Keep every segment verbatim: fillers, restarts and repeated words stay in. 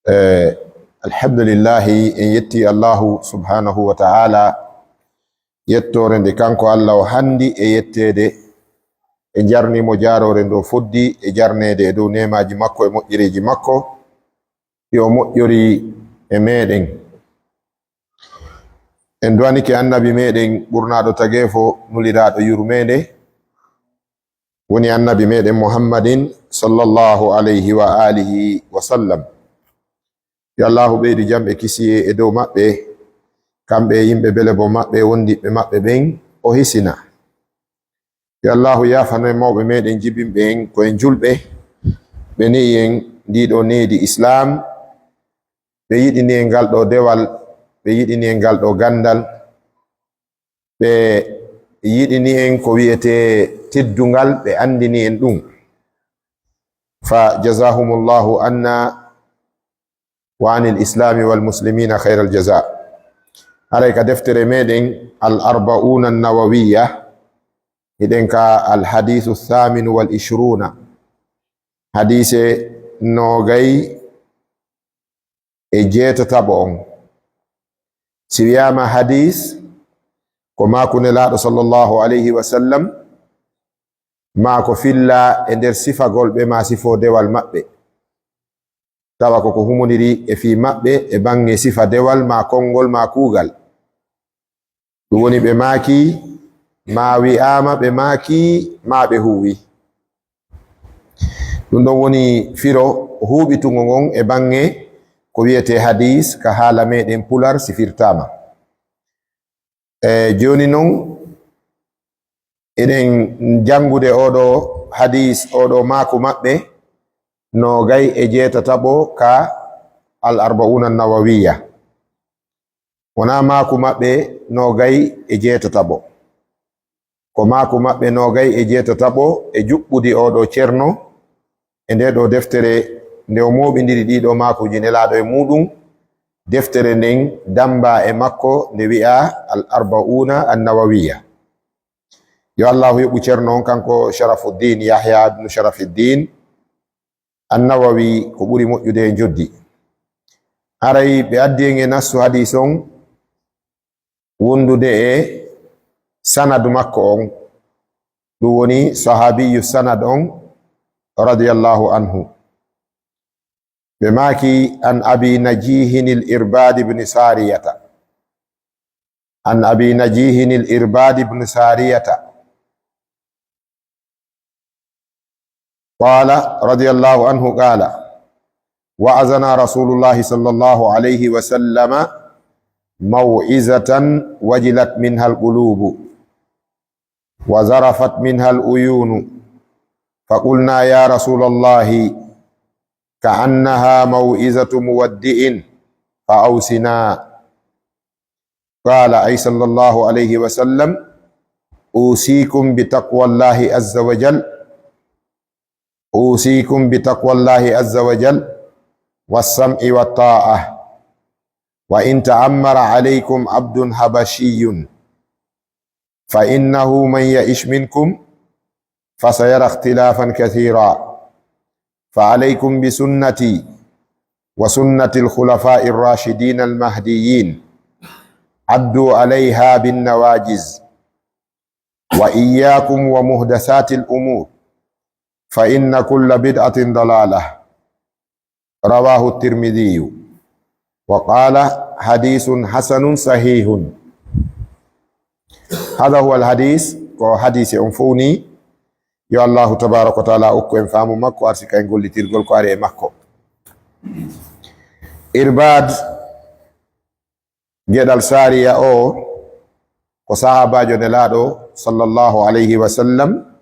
Eh, alhamdulillahi, en yetti Allahu subhanahu wa ta'ala, yettoore nde kanko Allah o handi e yetteede, e jarni mo jaaroore ndo foddi e jarneede e dow neemaaji makko e moƴƴereeji makko, ɗi o moƴƴori e meeɗen. En duwanike annabi meeɗen ɓurnaaɗo tageefo, nuliraaɗo yurmeende, woni annabi meeɗen Muhammadin sallallahu alayhi wa alihi wa sallam. Yo Allahu ɓeydu jam e kisiyee e dow maɓɓe, kamɓe e yimɓe bele bo maɓɓe, wondiɓɓe maɓɓe ɓen, o hisina. Yo Allahu yaafano en mawɓe meeɗen jibinɓe en ko en julɓe, ɓe ne'i en ndii ɗoo needi Islaam, ɓe yiɗini en ngal ɗoo dewal, ɓe yiɗini en ngal ɗoo ganndal, ɓe yiɗini en ko wi'etee teddungal, ɓe anndini en ɗum. Fa jazahumullahu anna wa anil islami wal muslimina khairal jaza. Haray ka deftere meɗen Al Arbauna Nawawiya, hiɗen ka Al Hadisu Thaminu wal Ishruna, hadise nogay e jeetataɓo on. Si wiyaama hadis, ko maaku Nelaaɗo sallallahu alayhi wa sallam, maa ko filla e nder sifagol ɓe maa sifoo dewal maɓɓe. Tawa ko ko humondiri e fii maɓɓe e baŋŋe sifa dewal maa konngol maa kuugal. Ɗum woni ɓe maaki, maa wi'aama ɓe maaki, maa ɓe huuwi. Ɗum ɗon woni firo huuɓitungo ngon e baŋŋe ko wi'etee hadiis ka haala meɗen pular si firtaama. E jooni non, eɗen janngude oo ɗoo hadiis, oo ɗoo maaku maɓɓe noogay e jeetataɓo ka Al Arbauna Nawawiya. Wonaa maaku maɓɓe noogay e jeetataɓo. Ko maaku maɓɓe noogay e jeetataɓo e juɓɓudi oo ɗoo ceerno e ndee ɗoo deftere, nde o mooɓindiri ɗii ɗoo maakuuji Nelaaɗo e muuɗum, deftere nden dammbaa e makko nde wi'aa Al Arbauna An Nawawiya. Yo Allahu yoɓu ceerno on, kanko Sharafuddin Yahya ibnu Sharafiddin An Nawawi, ko ɓuri moƴƴude e njoddi. Haray ɓe addi en e nassu hadiis on wondude e sanadu makko on, ɗum woni sahaabiyyu sanad on, radiyallahu anhu. Ɓe maaki, an Abi Najihin il Irbad ibn Sariyata. An Abi Najihin il Irbad ibn Sariyata. قال رضي الله عنه قال: وعظنا رسول الله صلى الله عليه وسلم موعظة وجلت منها القلوب وذرفت منها العيون، فقلنا: يا رسول الله، كأنها موعظة مودع، فأوصنا. قال، أي صلى الله عليه وسلم: أوصيكم بتقوى الله عز وجل، أوصيكم بتقوى الله عز وجل والسمع والطاعة، وإن تأمر عليكم عبد حبشي، فإنه من يعش منكم فسيرى اختلافا كثيرا، فعليكم بسنتي وسنة الخلفاء الراشدين المهديين، عضوا عليها بالنواجذ، وإياكم ومحدثات الأمور، فإن كل بدعة ضلالة. رواه الترمذي وقال: حديث حسن صحيح. هذا هو الحديث، ko hadiisi on fow ni. Yo Allahu tabaaraka wa taala okku en faamu makko, arsika en gollitirgol ko ari e makko. Irbad geɗal Sariya o, ko sahaabaajo Nelaaɗo sallallahu alayhi wa sallam.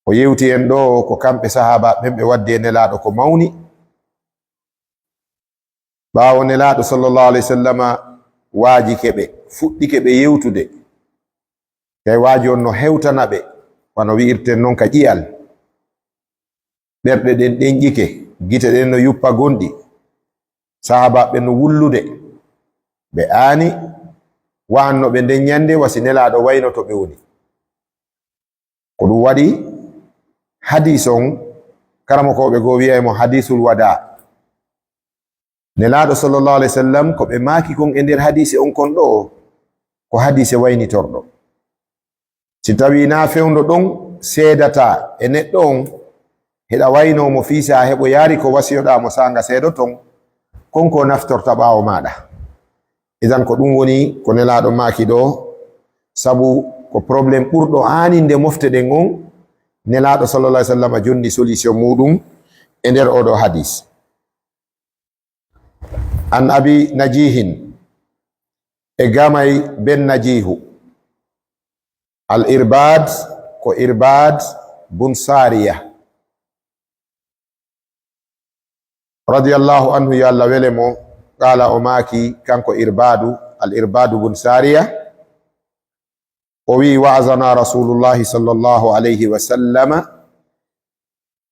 O yewti en ɗoo ko kamɓe sahaaba ɓen ɓe waddi e Nelaaɗo ko mawni. Ɓaawo Nelaaɗo sallallahu alayhi wa sallama waajike ɓe, fuɗɗike ɓe yewtude. Tawi waaju on no hewtana ɓe, wano wi'irten non ka ƴi'al. Ɓerɗe ɗen ɗenƴike, gite ɗen no yuppa gonɗi. Sahaaba ɓe no wullude. Ɓe aani wa'anno ɓe nden ɲande wa si Nelaaɗo wayno to ɓe woni. Ko ɗum waɗi hadiis on, karamokooɓe goo wi'ay mo hadiisul wadaa. Nelaaɗo sallallahu alayhi wa sallam, ko ɓe maaki kon e nder hadiise on kon ɗoo, ko hadiise waynitorɗo. Si tawii naa fewndo ɗon seedata e neɗɗo on, hiɗa waynoo mo fii si a heɓoyaali ko wasiyoɗaa mo saanga seedo ton, kon ko naftorta ɓaawo maaɗa. Idan ko ɗum woni ko Nelaaɗo maaki ɗoo, sabu ko problème ɓurɗo aaninde mofte ɗen on, Nelaaɗo sallallahu alayhi wa sallam jonni solution muuɗum e nder oo ɗoo hadiis. An Abi Najihin, e gamay ben Najihu. Al Irbad ko Irbad bun Sariya. Radiyallahu anhu, yo Allah wele mo, qaala, o maaki, kanko Irbadu, Al Irbadu bun Sariya, o wi'i, wa'azana Rasulullahi sallallahu alayhi wa sallama,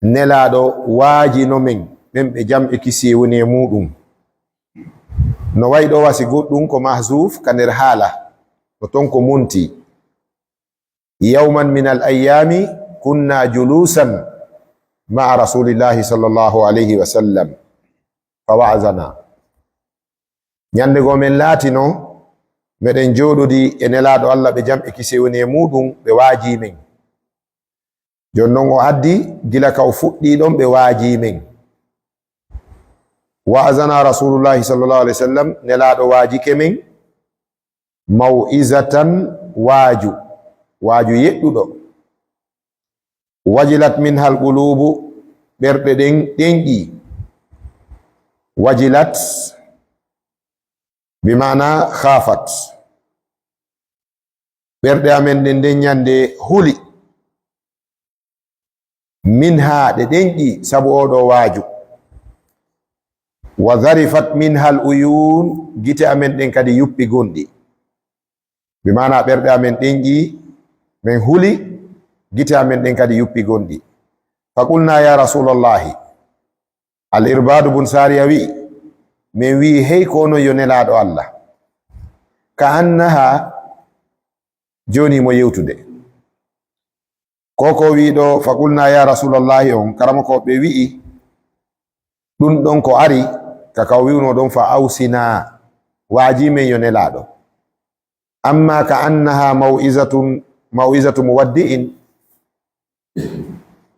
Nelaaɗo waajino men, ɓen ɓe jam e kisiyee woni e muuɗum. No wayi ɗoo wasi goɗɗum ko mahzuuf ka nder haala, ko ton ko munti. Yawman min al ayyaami kunna julusan ma'a Rasulillahi sallallahu alayhi wa sallam, fa wa'azana. Ñande goo men laatino, meɗen jooɗodi e Nelaaɗo Allah, ɓe jam e kisiyee woni e muuɗum, ɓe waajii men. Jooni non o addi, gila ka o fuɗɗii ɗon, ɓe waajii men. Wa'azana Rasulullahi sallallahu alayhi wa sallam, Nelaaɗo waajike men, maw'izatan, waaju, waaju yeɗɗuɗo. Wajilat minhal quluubu, ɓerɗe ɗen ɗenƴi. Wajilat, bi maana khaafat. Ɓerɗe amen ɗen nden ñande huli. Minha, ɗe ɗenƴi sabu oo ɗoo waaju. Wa zarifat minhal uyuun, gite amen ɗen kadi yuppi gonɗi. Bi maana ɓerɗe amen ɗenƴi, men huli, gite amen ɗen kadi yuppi gonɗi. Fa qulna ya Rasulallahi, Al Irbadu bun Sariya wi'i, men wi'i, hey ko onon yo Nelaaɗo Allah. Ka annaha, jooni mo yewtude. Ko ko wi'i ɗoo, fa qulna ya Rasulallahi on, karamokooɓe wi'i, ɗum ɗon ko ari, ka ka o wi'unoo ɗon, fa awsina, waajii men yo Nelaaɗo. Amma ka annaha maw'izatun, maw'izatu muwaddi'in,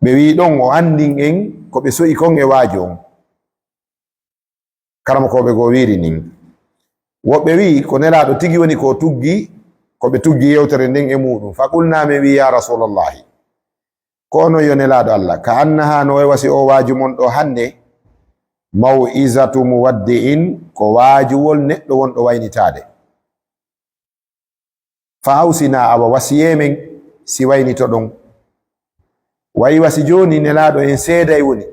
ɓe wi'i ɗon o anndin en ko ɓe so'i kon e waaju on. Karamokooɓe goo wi'iri nin. Woɓɓe wi'i ko Nelaaɗo tigi woni ko o tuggi, ko ɓe tuggi yewtere nden e muuɗum. Fa qulna, men wi'i, ya Rasulallahi, ko onon yo Nelaaɗo Allah, ka annaha no wayi wasi oo waaju mon ɗoo hannde, maw'izatu muwaddi'in, ko waajuwol neɗɗo wonɗo waynitaade. Fa awsina, awa wasiyee men si waynitoɗon. Wayi wasi jooni Nelaaɗo en seeday woni.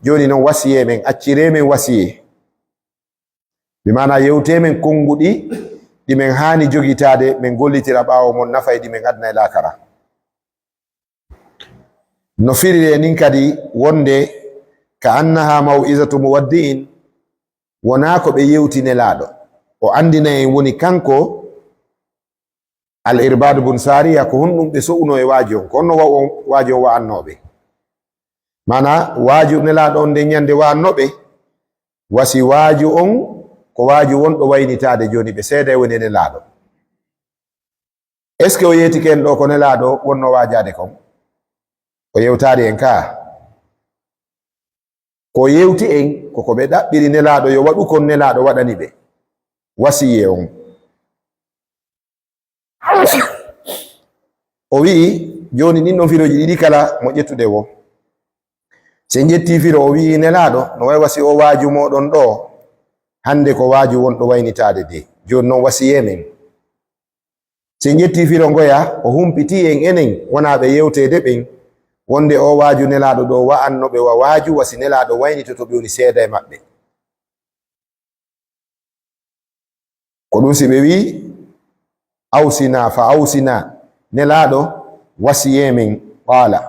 Jooni non wasiyee men, acciree men wasiyee. Bi maana yewtee men konnguɗi ɗi men haani jogitaade, men gollitira ɓaawo mon nafa e ɗi men aduna e laakara. No firiree nin kadi wonde ka annaha maw'izatu muwaddi'in, wonaa ko ɓe yewti Nelaaɗo. O anndina en woni kanko Al Irbadu bun Sariya ko honɗum ɓe so'unoo e waaju on, ko honno wa-, on, waaju on wa'annoo ɓe. Maana waaju Nelaaɗo on nden ñande wa'annoo ɓe, wasi waaju on ko waaju wonɗo waynitaade jooni ɓe seeday woni e Nelaaɗo. Est-ce que o yeetike en ɗoo ko Nelaaɗo wonnoo waajaade kon? O yewtaali en kaa. Ko o yewti en, ko ko ɓe ɗaɓɓiri Nelaaɗo yo waɗu kon Nelaaɗo waɗani ɓe. Wasiyee on. O wi'i, jooni ɗin ɗon firooji ɗiɗi kala mo ƴettude wo. Si en ƴettii firo, o wi'i Nelaaɗo, no wayi wasi oo waaju mooɗon ɗoo, hannde ko waaju wonɗo waynitaade de. Jooni non wasiyee men. Si en ƴettii firo ngoya, o humpitii en enen wonaaɓe yewteede ɓen, wonde oo waaju Nelaaɗo ɗoo wa'anno ɓe wa waaju wasi Nelaaɗo waynitoto ɓe woni seeday maɓɓe. Ko ɗum si ɓe wi'i, awsina, fa awsina, Nelaaɗo, wasiyee men, qaala.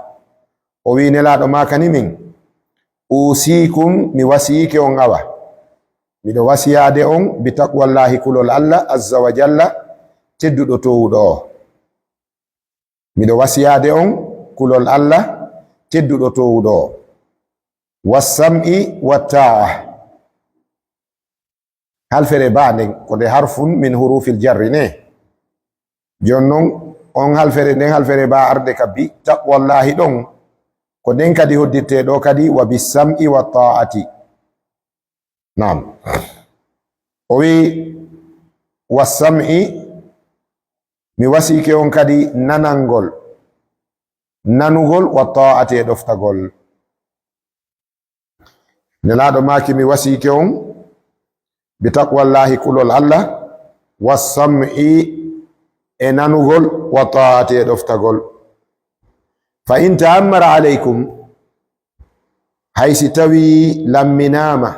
O wi'i Nelaaɗo maakani men, uusiikum, mi wasiyike on awa. Miɗo wasiyaade on bi taqwallaahi, kulol Alla, azza wa jalla, tedduɗo toowuɗo o. Miɗo wasiyaade on kulol Alla, tedduɗo toowuɗo o. Wassam'i wattaa'a. Halfere baa nden, ko nde harfun min hurufil jarri ne. Jooni non, on halfere, nden halfere baa arde ka bi, taqwallahi ɗon, ko nden kadi hoddirte ɗo kadi, wa bis sam'i wa ta'ati. Naam. O wi, wa sam'i, mi wasiike on kadi nanangol, nanugol, wa ta'ati e ɗoftagol. Nelaaɗo maaki, mi wasiike on, bi taqwallahi, kulol Allah, wa sam'i e nanugol, wa ta'ati e ɗoftagol. Fa in ta'ammara alaykum, hay si tawi lamminaama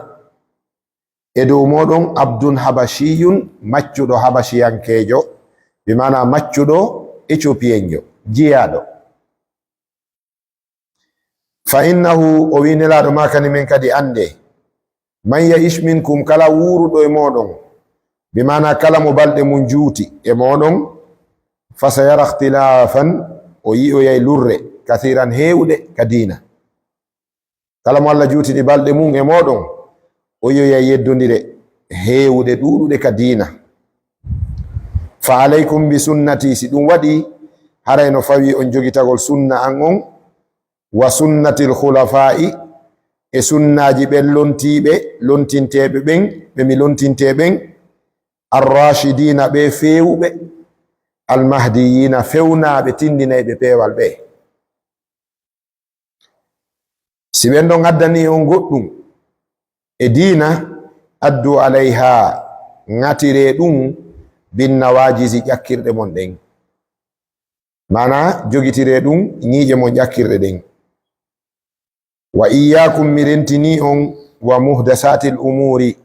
e dow mooɗon abdun habashiyun, maccuɗo habashiyankeejo, bi maana maccuɗo etiopiyenjo, jiyaaɗo. Fa innahu, o wi Nelaaɗo maakani men kadi, annde, man ya'ish minkum, kala wuuruɗo e mooɗon, bi maana kala mo balɗe mum juuti e mooɗon, fa sayara ikhtilafan, o yi'oyay lurre, kathiran, heewuɗe ka diina. Kala mo Allah juutini balɗe mum e mooɗon, o yi'oyay yeddondire heewuɗe ɗuuɗuɗe ka diina. Fa alaykum bi sunnati, si ɗum waɗi, haray no fawi on jogitagol sunna an on, wa sunnatil khulafa'i, e sunnaaji ɓen lontiiɓe, lontinteeɓe ɓen, ɓe mi lontintee ɓen, arrashidina, ɓe feewuɓe, almahdiyina, fewnaaɓe, tindinayɓe peewal ɓe. Si ɓen ɗon addani on goɗɗum e diina, addu alayha, ŋatiree ɗum, bin nawajizi, ƴakkirɗe mon ɗen. Maana, jogitiree ɗum ñiiƴe mon ƴakkirɗe ɗen. Wa iyyakum, mi rentini on, wa muhdasatil umuri,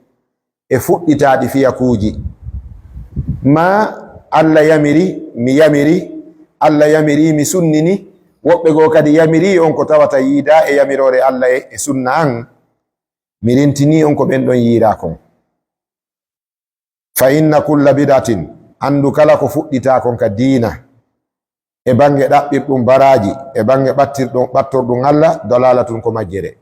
e fuɗɗitaaɗi fiyakuuji. Ma Allah yamiri, mi yamiri, Allah yamiri, mi sunnini, woɓɓe goo kadi yamiri on ko tawata yiida e yamiroore Allah e, e sunna an. Mi rentini on ko ɓen ɗon yiiraa kon. Fa inna kulla bid'atin, anndu kala ko fuɗɗitaa kon ka diina, e bannge ɗaɓɓirɗum baraaji, e bannge ɓattirɗum, ɓattorɗum Allah, dalalatun, ko majjere.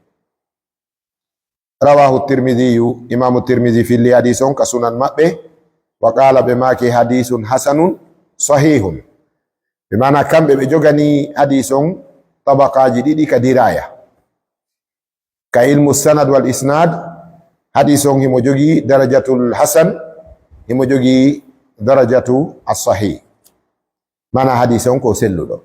Rawahu Tirmidhiyu, Imaamu Tirmidhi filli hadiis on ka sunan maɓɓe, wa qaala, ɓe maaki, hadiisun hasanun sahihun. Ɓe maana kamɓe ɓe jogani hadiis on tabaqaaji ɗiɗi ka diraya. Ka ilmu sanad wal isnad, hadiis on himo jogii darajatul hasan, himo jogii darajatu as-sahih. Maana hadiis on ko selluɗo.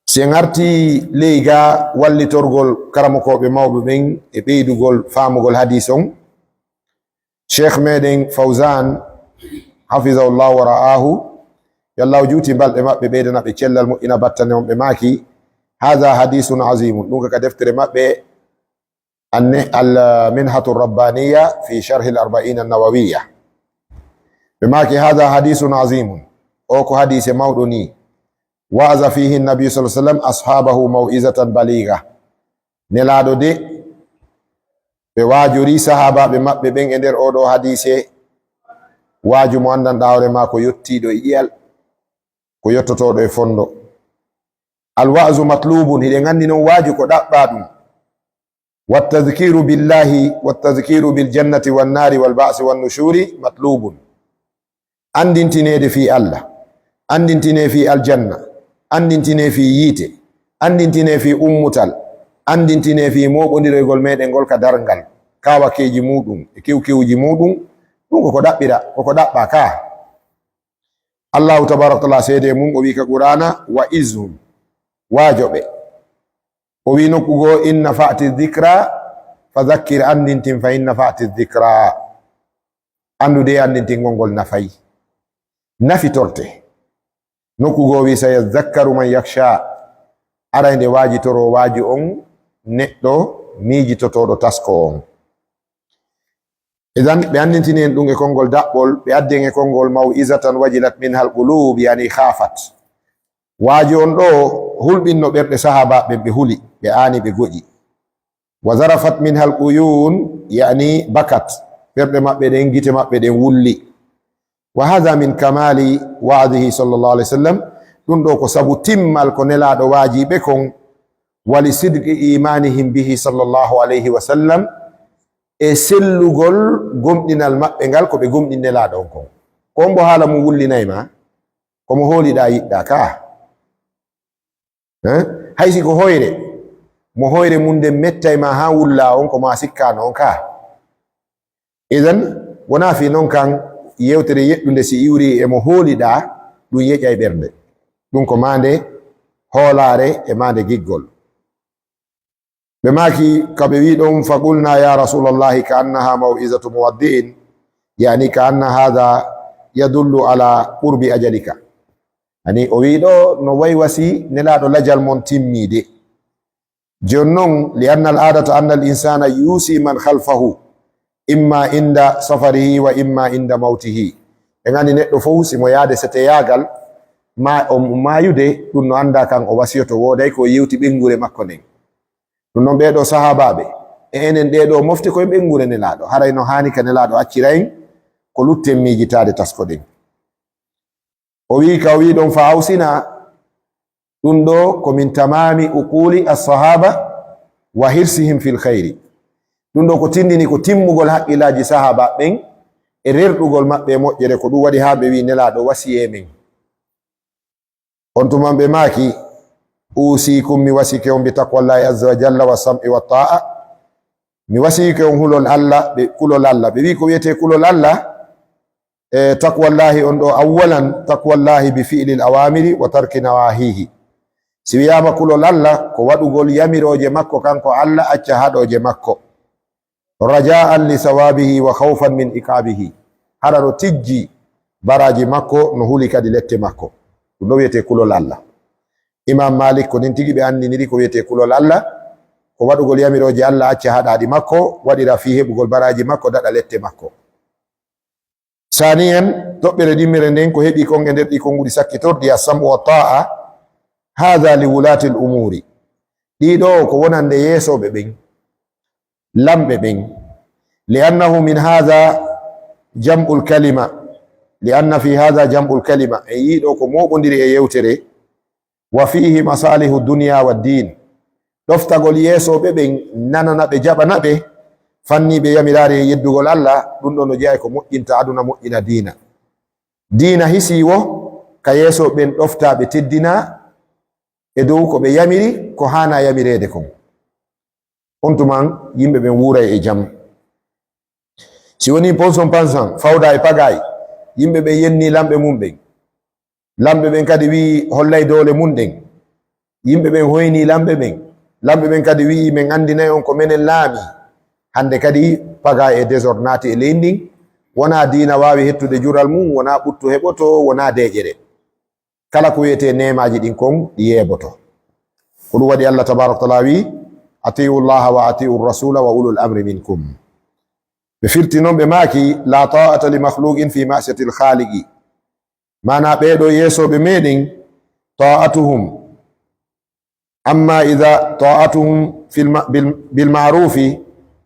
Si en arti ley ga wallitorgol karamokooɓe mawɓe ɓen e ɓeydugol faamugol hadiis on, Cheikh meɗen Fawzan, hafizahullahu wa ra'ahu, yo Allah juuti balɗe maɓɓe, ɓeydana ɓe cellal, moƴƴina battane on, ɓe maaki, hadha hadisun azimun, ɗum ko ka deftere maɓɓe, Anne-, Al Minhatu Rabbaniya fi Sharhi Al Arba'ina Nawawiya. Ɓe maaki, hadha hadisun azimun, o ko hadiise mawɗo ni. Wa'aza fihi Nabi sallallahu alaihi wasallam ashabahu maw'izatan baligha. Nelaaɗo de, ɓe waajorii sahaabaaɓe maɓɓe ɓen e nder oo ɗoo hadiise, waaju mo anndanɗaa hoore maa ko yottiiɗo e ƴi'al, ko yottotooɗo e fonndo. Al wa'zu matlubun, hiɗen anndi non waaju ko ɗaɓɓaa ɗum. Wattadhkiru billahi, wattadhkiru bil jannati wan naari wal ba'si wan nushuri matlubun. Anndintineede fii Allah, anndintinee fii aljanna, anndintinee fii yiite, anndintinee fii ummutal, anndintinee fii mooɓondiroygol meɗen ngol ka darngal, kaawakeeji muuɗum e kewkewuji muuɗum, ɗum ko ko ɗaɓɓira, ko ko ɗaɓɓaa kaa. Allahu tabaaraka wa taala seedee mum, o wii ka Qur'aana, wa izhum, waajo ɓe. O wii nokku goo, inna fa'ati dhikra, fa dhakkir, anndintin, fa inna fa'ati dhikra. Anndude e anndintingol ngol nafay. Nafitorte. Nokku goo wii, sayadhakkaru man yakhsha. Aray nde waajitoroo waaju on neɗɗo miijitotooɗo taskoo on. Idan, ɓe anndintini en ɗum e konngol daɓɓol, ɓe addi en e konngol maw'izatan wajilat minhal qulub, yani khafat. Waaju on ɗoo hulɓinno ɓerɗe sahaabaaɓe ɓen, ɓe huli, ɓe aani, ɓe goƴi. Wa zarafat minhal uyun, yani bakat. Ɓerɗe maɓɓe ɗen, gite maɓɓe ɗen wulli. Wa hadha min kamali wa'dhihi sallallahu alaihi wasallam. Ɗum ɗoo ko sabu timmal ko Nelaaɗo waajii ɓe kon. Wa li sidqi imanihim bihi sallallahu alaihi wasallam. e sellugol gomɗinal maɓɓe ngal, ko ɓe gomɗini Nelaaɗo on kon. Ko on mbo haala mum wullinay ma, ko mo hooliɗaa yiɗɗaa ka. Eh? Hay si ko hoyre, mo hoyre mum nden mettay ma haa wullaa on, ko ma sikkaano on ka. Idan, wonaa fii non kan yewtere yeɗɗunde si iwri e mo hooliɗaa, ɗum yeƴay ɓernde. Ɗum ko maande hoolaare e maande giggol. Ɓe maaki, ka ɓe wi'i ɗon, "Fa qulna ya Rasulallahi ka annaha maw'izatu muwaddi'in," yani ka anna hadha yadullu ala qurbi ajalika. Ani o wi'i ɗo no way wasi Nelaaɗo lajal mon timmiide. Jooni non, li anna al aadata anna al insana yusi man khalfahu, imma inda safarihi wa imma inda mawtihi. En anndi neɗɗo fof si mo yaade seteyaagal, ma o maayude, ɗum no annda kan o wasiyoto wooday ko o yewti ɓeynguure makko nden. Ɗum noon ɓee ɗoo sahaabaaɓe, e enen ɗee ɗoo mofte ko e ɓeynguure Nelaaɗo. Haray no haani ka Nelaaɗo accira en ko lutten miijitaade taskoɗen. O wi'i ka o wi'i ɗon fa awsina, ɗum ɗoo ko min tamaami uquuli as-sahaaba wa hirsihim fil khayri. Ɗum ɗoo ko tindini ko timmugol haqqillaaji sahaabaaɓe ɓen e rerɗugol maɓɓe e moƴƴere, ko ɗum waɗi haa ɓe wi'i Nelaaɗo wasiyee men. On tuma ɓe maaki, "Uusiikum, mi wasiike on bi taqwallahi azza wa jalla wa sam'i wa ta'a." Mi wasiike on hulol Alla, ɓe kulol Alla. Ɓe wi'i ko wi'etee kulol Alla, e taqwallahi on ɗoo, awwalan, taqwallahi bi fi'lil awamiri wa tarki nawahihi. Si wi'aama kulol Alla, ko waɗugol yamirooje makko kanko Alla, acca haɗooje makko. Raja'an li sawabihi wa khawfan min iqabihi. Hara no tijji baraaji makko, no huli kadi lette makko. Ɗum ɗo wi'etee kulol Alla. Imam Malik ko nin tigi ɓe anndiniri ko wi'etee kulol Alla, ko waɗugol yamirooje Alla, acca haɗaaɗi makko, waɗira fii heɓugol baraaji makko, daɗa lette makko. Saaniyan, toɓɓere ɗimmere nden ko heɓi kon e nder ɗi konguɗi sakkitorɗi, as-sam'u wa ta'a, hadha li wulatil umuri. Ɗii ɗoo ko wonande yeesooɓe ɓen, lamɓe ɓen. Li annahu min hadha jam'ul kalima, li anna fi hadha jam'ul kalima. E yii ɗoo ko mooɓondiri e yewtere, wa fihi masalihu dunya wa din. Ɗoftagol yeesooɓe ɓen, nanana ɓe, jaɓana ɓe, fanniiɓe yamiraari e yeddugol Alla, ɗum ɗoo no jeyaa e ko moƴƴinta aduna, moƴƴina diina. Diina hisii wo ka yeesooɓe ɓen ɗoftaa ɓe teddinaa e dow ko ɓe yamiri, ko haanaa yamireede kon. On tuman, yimɓe ɓen wuuray e jam. Si wonii ponson pansan, fawda e pagaay, yimɓe ɓen yennii lamɓe mum ɓen. Lamɓe ɓen kadi wi'i hollay doole mum ɗen. Yimɓe ɓen hoynii lamɓe ɓen. Lamɓe ɓen kadi wi'i, "Men anndinay on ko menen laamii." Hannde kadi paga e désordre naati e leydi ndin. Wonaa diina waawi hettude jural mum, wonaa ɓuttu heɓoto, wonaa deeƴere. Kala ko wi'etee neemaaji ɗin kon, ɗi yeeboto. Ko ɗum waɗi Allah tabaaraka wa taala wi'i, "Ati'u llaha wa ati'u rasula wa ulul amri minkum." Ɓe firti non, ɓe maaki, "La ta'ata li makhluqin fi ma'siyatil khaliqi." Maanaa ɓee ɗoo yeesooɓe meɗen, ta'atuhum. Amma idha ta'atuhum fil ma-, bil, bil ma'rufi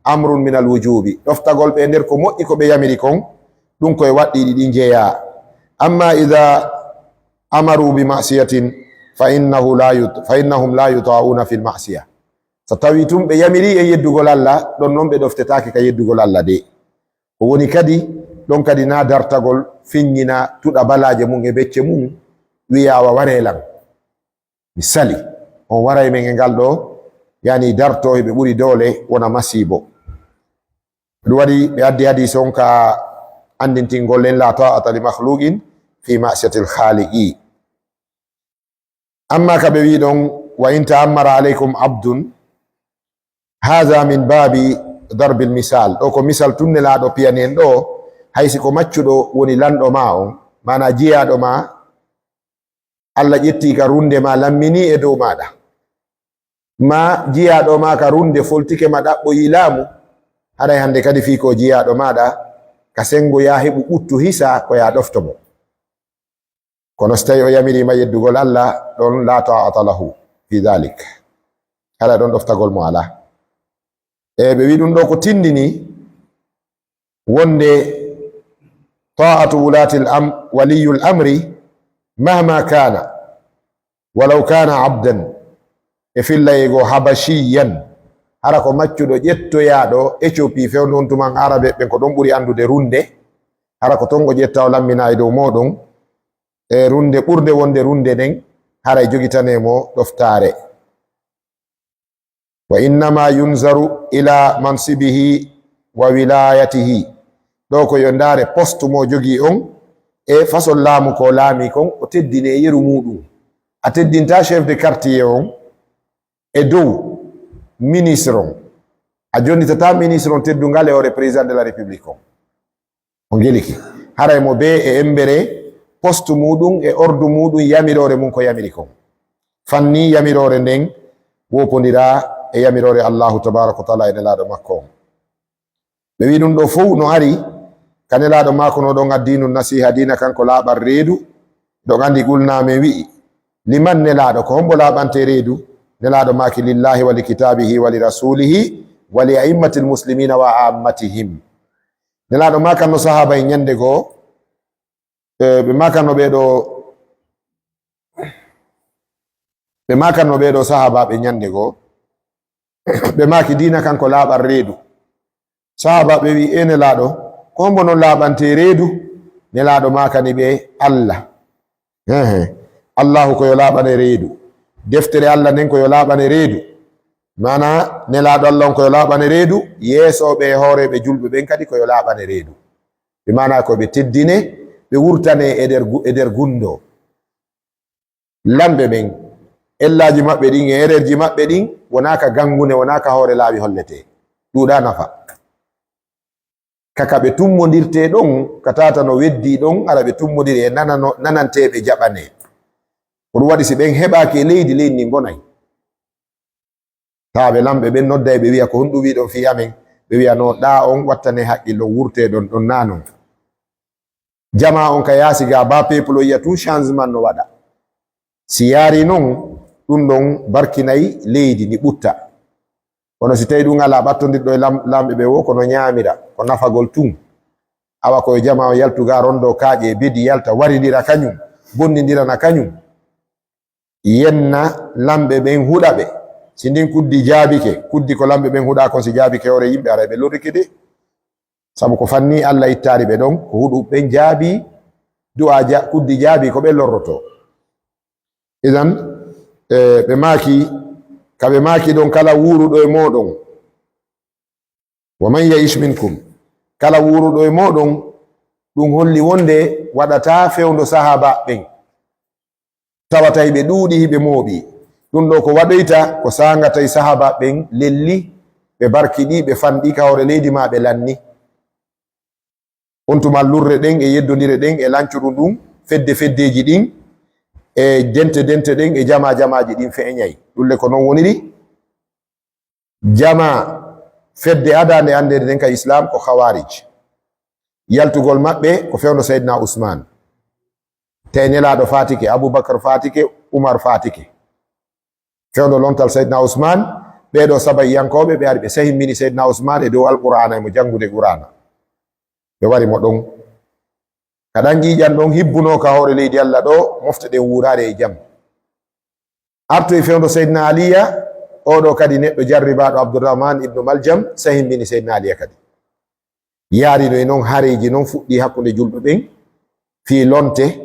amrun min al wujubi. Ɗoftagol ɓe nder ko moƴƴi ko ɓe yamiri kon, ɗum koye waɗɗiiɗi ɗin jeyaa. Amma idha amaru bi ma'siyatin fa innahu la yut-, fa innahum la yuta'una fil ma'siya. So tawii tun ɓe yamirii e yeddugol Alla, ɗon non ɓe ɗoftetaake ka yeddugol Alla de. Ko woni kadi, ɗon kadi naa dartagol, fiññina, tuɗa balaaje mum e becce mum, wiyaa wa waree lan. Mi sali, on waray men e ngal ɗoo, yani dartoo e ɓe ɓuri doole, wona masiibo. Ɗum waɗi ɓe addi hadiis on ka anndintingol en, "La ta'ata li makhluqin fi ma'siyatil khaliqi." Amma ka ɓe wi'i ɗon, "Wa in ta'ammara alaykum abdun," hadha min babi darbil misal. Ɗo ko misal tun Nelaaɗo piyani en ɗo, hay si ko maccuɗo woni lanɗo ma on, maanaa jiyaaɗo ma, Allah ƴetti ka runde ma, lammini e dow maaɗa. Ma jiyaaɗo ma ka runde foltike ma, ɗaɓɓoyi laamu, haray hannde kadi fii ko jiyaaɗo maaɗa, ka senngo yaa heɓu ɓuttu hisa ko yaa ɗofto mo. Kono so tawi o yamiriima yeddugol Allah, ɗon la ta'ata lahu fi dhalik. Haray ɗon ɗoftagol mo alaa. E ɓe wi'i ɗum ɗo ko tindini wonde ta'atu wulatil am-, waliyul amri mahma kana, walaw kana abdan, e fillay go habashiyan, hara ko maccuɗo ƴettoyaaɗo Éthiopie, fewndo on tuman Arabe ɓen ko ɗon ɓuri anndude runde, hara ko ton o ƴetta o lammina e dow mooɗon, e runde ɓurde wonde runde nden, haray jogitanee mo ɗoftaare. Wa innama yunzaru ila mansibihi wa wilayatihi. Ɗo ko yo ndaare poste mo jogii on e façon laamu ko laami kon, o teddine e yeru muuɗum. A teddinta chef de quartier on e dow ministre on. A jonnitata ministre on teddungal e hoore président de la république on. O ngeliki. Haray mo bee e embere poste muuɗum e ordre muuɗum, yamiroore mum ko yamiri kon. Fanni yamiroore nden woopondira e yamiroore Allahu tabaraka wa taala e nelaaɗo makko on. Ɓe wi ɗum ɗo fow no ari ka nelaaɗo maako no ɗon addiinu nasiha, diina kanko laaɓan reedu. Ɗon anndi qulna men wi'i, liman nelaaɗo, ko hombo laaɓante reedu? Nelaaɗo maaki, lillahi wa li kitaabihi wa li rasulihi wa li a'immatil muslimina wa ammatihim. Nelaaɗo maakanno sahaaba en ñande goo, e, ɓe maakanno ɓee ɗo, ɓe maakanno ɓee ɗo sahaabaaɓe ñande goo, ɓe maaki, diina kanko laaɓan reedu. Sahaabaaɓe ɓe wi, e Nelaaɗo, ko hombo non laaɓante reedu? Nelaaɗo maakani ɓe, Allah. Ehe. Allahu ko yo laaɓane reedu. Deftere Allah nden ko yo laaɓane reedu. Maana, Nelaaɗo Allah on ko yo laaɓane reedu, yeesooɓe e hooreeɓe julɓe ɓen kadi ko yo laaɓane reedu. Ɓe maana ko ɓe teddine, ɓe wurtane e nder gu-, e nder gunndoo. Lamɓe ɓen, ellaaji maɓɓe ɗin e ererji maɓɓe ɗin, wonaa ka ganngune, wonaa ka hoore laawi holletee. Ɗuuɗaa nafa. Ka ka ɓe tummondirtee ɗon, ka tata no weddii ɗon, ara ɓe tummondiri e nanano-, nananteeɓe jaɓanee. Ko ɗum waɗi si ɓen heɓaaki e leydi, leydi ndin bonay. Taaɓe lamɓe ɓen nodday ɓe wi'a, "Ko honɗum wi'ɗon fii amen?" Ɓe wi'a, "Non, ɗaa on wattane haqqil ɗon, wurtee ɗon, ɗon naa non." Jamaa on ka yaasi ga, ba peuple o yi'a tun changement no waɗa. Si yaari non, ɗum ɗon barkinay leydi, ndi ɓutta. Kono si tawi ɗum alaa ɓattondirɗo e lam-, lamɓe ɓe wo, kono ñaamira, ko nafagol tun. Awa ko e jamaa on yaltu ga, rondo kaaƴe e bedi, yalta warindira kañum, bonnindirana kañum. Yenna lamɓe ɓen, huɗa ɓe. Si ndin kuddi jaabike, kuddi ko lamɓe ɓen huɗa kon, si jaabike hoore yimɓe, aray ɓe lorrike de. Sabu ko fanni Allah ittaari ɓe ɗon, ko huɗuɓe ɓen jaabi du'a ja-, kuddi jaabi ko ɓe lorroto. Idan, e, ɓe maaki, ka ɓe maaki ɗon, kala wuuruɗo e mooɗon, wa man ya'ish minkum, kala wuuruɗo e mooɗon, ɗum holli wonde waɗataa fewndo sahaaba ɓen. Tawa tawi ɓe ɗuuɗi, hiɓe mooɓi. Ɗum ɗo ko waɗoyta ko saanga tawi sahaaba ɓen lelli, ɓe barkiɗi, ɓe fanɗi ka hoore leydi, maa ɓe lanni. On tuma lurre ɗen e yeddondire ɗen e lancoɗum ɗum, fedde feddeeji ɗin e dente dente ɗen e jama jamaaji ɗin feeñay. Ɗum le ko non woniri. Jama fedde adaande anndeede nden ka Islam ko Khawarij. Yaltugol maɓɓe ko fewndo Seydina Usman. Tawi Nelaaɗo faatike, Abubakar faatike, Umar faatike. Fewndo lontal Seydina Usman, ɓee ɗo Saba'iyankooɓe, ɓe ari ɓe sahimmini Seydina Usman e dow Alqur'aana, e mo janngude Qur'aana. Ɓe wari mo ɗon. Ka ɗan ƴiiƴan ɗon hibbunoo ka hoore leydi Allah ɗo, mofte ɗen wuuraade e jam. Artoy fewndo Seydina Aliya, oo ɗoo kadi neɗɗo jarribaaɗo Abdurrahman ibnu Maljam, sahimbini Seydina Aliya kadi. Yaarino e non hareeji non fuɗɗii hakkunde julɓe ɓen, fii lonte,